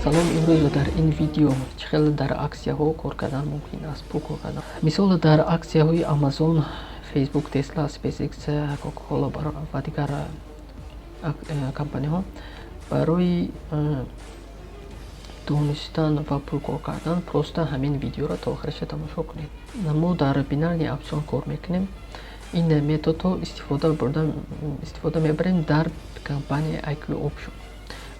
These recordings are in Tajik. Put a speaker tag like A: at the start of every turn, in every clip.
A: Салом. Имрӯз дар ин видео чӣ хел дар аксияҳо кор кардан мумкин аст, пул кор кардан. Мисол, дар аксияҳои Amazon, Facebook, Tesla, SpaceX, Coca-Cola ва дигар компанияҳо. Барои донистан ва пул кор кардан просто ҳамин видеоро то охираша тамошо кунед. Мо дар бинарный опцион кор мекунем. Ин методҳо истифода мебарем дар компанияи IQ Option.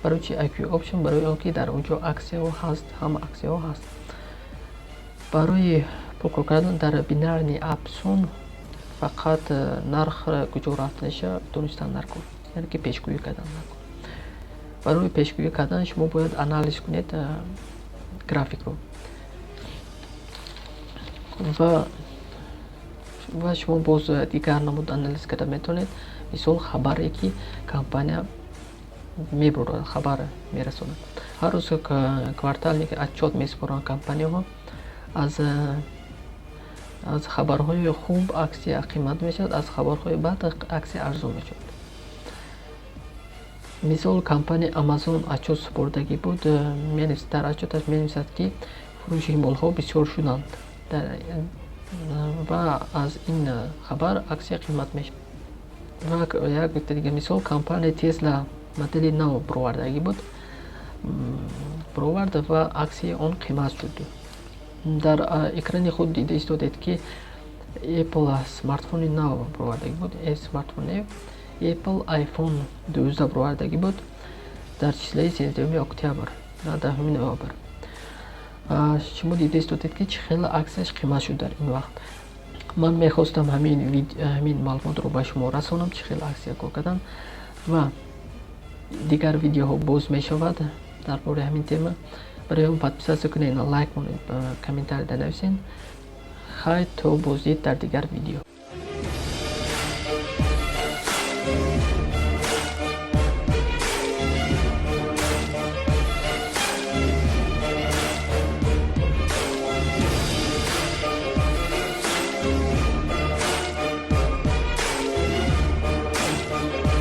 A: Барои чи IQ Option? Барои он ки дар он ҷо аксияҳо ҳаст, ҳама аксияҳо ҳаст. Барои пул кор кардан дар бинарный опцион фақат нарх куҷо рафтаниша донистан даркор, яъне ки пешгӯӣ кардан даркор. Барои пешгӯӣ кардан шумо бояд анализ кунед графикро ва шумо боз дигар намуд анализ карда метавонед. Мисол, хабаре ки компания мебурад, хабар мерасонад. Ҳар рӯз квартальный отчёт месупоранд компанияҳо. Аз хабарҳои хуб аксия қимат мешавад, аз хабарҳои бад аксия арзон мешавад. Мисол, компанияи Amazon отчёт супордагӣ буд. Дар отчёташ менависад, ки фурӯши молҳо бисёр шуданд, ва аз ин хабар аксия қимат мешавад. Ва як дига мисол: компанияи Tesla модели нав баровардагӣ буд, баровард ва аксияи он қимат шуд. Дар экрани худ дида истодед, ки Apple смартфони нав баровардагӣ буд, смартфони Apple iPhone 12 баровардагӣ буд дар числаи 13 октябр, 10 ноябр. Шумо дида истодед, ки чӣ хел аксияш қимат шуд дар ин вақт. Ман мехостам ҳамин маълумотро ба шумо расонам, чӣ хел аксия кор кардан, ва дигар видеоҳо боз мешавад дар бораи ҳамин тема. Барои он подписаться кунед, лайк монед, комментарий нависед. Хайр, то боздид дар дигар видео.